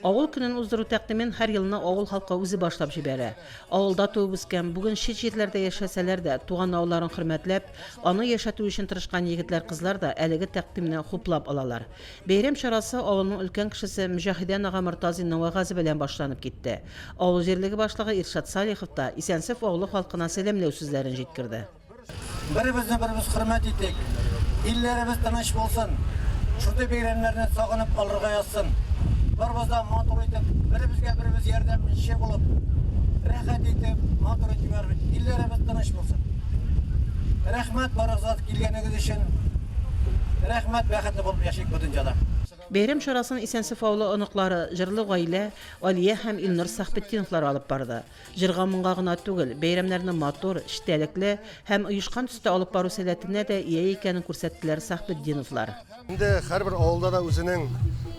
Авыл көнен уздыру тәкъдимен һәр елны авыл халкы үзе башлап җибәрә. Авылда туып үскән, бүген чит җирләрдә яшәсәләр дә, туган авылларын хөрмәтләп, аны яшәтү өчен тырышкан егетләр-кызлар да әлеге тәкъдимне хуплап алалар. Бәйрәм чарасы авылның өлкән кешесе Мөҗәһидән ага Мортазинның вәгазе белән башланып китте. Авыл җирлеге башлыгы Иршат Салихов та Исәнсеф авылы халкына сәламләү сүзләрен җиткерде. Беребезне беребез хөрмәт итик. Илләребез тыныч булсын. Шундый бәйрәмнәрне сагынып алырга язсын. Барыбыз да матур итеп, беребезгә беребез ярдәмче булып, рәхәт итеп, матур итеп ярбит. Илләребез тыныч булсын. Рәхмәт барыгызга килгәнегез өчен. Рәхмәт, бәхетле булып яшик бу дөньяда. Бәйрәм чарасын Исәнсеф авылы оныклары, җырлы гаилә Алия һәм Илнур Сәхбетдиновлар алып барды. Җырга-моңга гына түгел, бәйрәмнәрне матур, четәлекле һәм оешкан төстә алып бару сәләтенә дә ия икәнен күрсәттеләр Сәхбетдиновлар. Инде һәрбер авылда да үзенең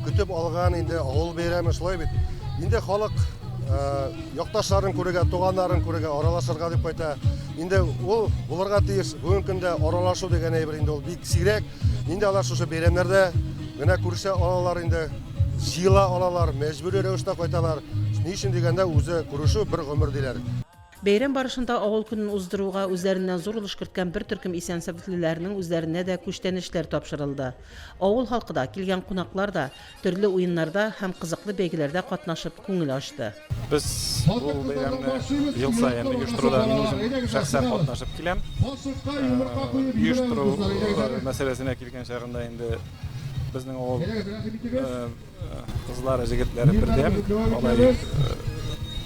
көтеп алган инде авыл бәйрәме, шулай бит. Инде халык якташларын күрергә, туганнарын күрергә, аралашырга дип кайта. Инде ул булырга тиеш. Бүгенге көндә аралашу дигән әйбер инде ул бик сирәк. Инде алар шушы бәйрәмнәрдә генә күрешә алалар инде. Җыела алалар, мәҗбүри рәвештә кайталар. Ни өчен дигәндә, үзе күрешү бер гомер диләр. Бәйрәм барышында авыл көнен уздыруга үзләреннән зур өлеш керткән бер төркем исәнсәветлеләрнең үзләренә дә күчтәнәчләр тапшырылды. Авыл халкы да, килгән кунаклар да төрле уеннарда һәм кызыклы бәйгеләрдә катнашып күңел ачты. Без бу бәйрәмне ел саен оештыруда мин үзем шәхсән катнашып киләм. Оештыру мәсьәләсенә килгән чагында инде Безнең авыл кызлары, җегетләре бердәм, алай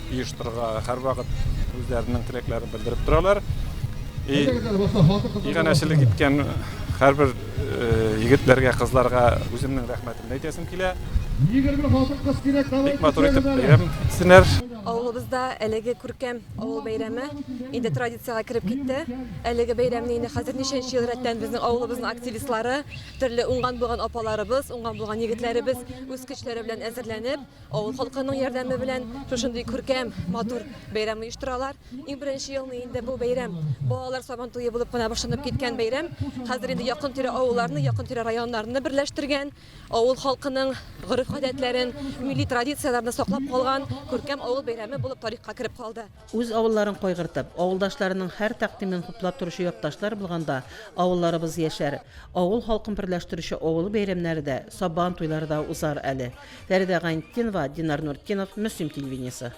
оештырырга һәрвакыт үзләренең теләкләрен белдереп торалар. И иганәчелек иткән һәрбер егетләргә, кызларга үземнең рәхмәтемне әйтәсем килә. Бик матур итеп бәйрәм итсеннәр. Авылыбызда әлеге күркәм авыл бәйрәме инде традициягә кереп китте. Әлеге бәйрәмне инде хәзер ничәнче ел рәттән безнең авылыбызның активистлары, төрле уңган-булган апаларыбыз, уңган-булган егетләребез үз көчләре белән әзерләнеп, авыл халкының ярдәме белән шушындый күркәм, матур бәйрәм оештыралар. Иң беренче елны инде бу бәйрәм балалар сабан туе булып кына башланып киткән бәйрәм. Хәзер инде якын-тирә авылларны, якын-тирә районнарны берләштергән, авыл халкының гореф-гадәтләрен, милли традицияләрне саклап калган күркәм авыл бәйрәме булып тарихка кереп калды. Үз авылларын кайгыртып, авылдашларының һәр тәкъдимен хуплап торучы якташлар булганда авылларыбыз яшәр, авыл халкын берләштерүче авыл бәйрәмнәре дә, Сабан туйлары да узар әле. Фәридә Гайнетдинова, Динар Нуртдинов, Мөслим телевидениесе.